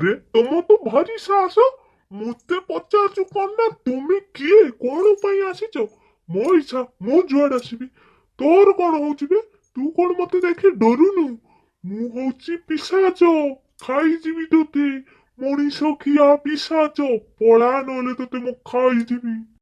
ଆରେ, ତମ ତ ଭାରି ସାହସ, ମତେ ପଚାରୁଛୁ କଣ ନା ତୁମେ କିଏ, କଣ ପାଇଁ ଆସିଛ? ମୋ ଇଚ୍ଛା, ମୁଁ ଯୁଆଡେ ଆସିବି, ତୋର କଣ ହଉଛି ବେ? ତୁ କଣ ମତେ ଦେଖି ଡରୁନୁ? ମୁଁ ହଉଛି ପିଶାଚ, ଖାଇଯିବି ତୋତେ। ମଣିଷ ଖିଆ ପିଶାଚ, ପଳା, ନହେଲେ ତୋତେ ମୁଁ ଖାଇଯିବି।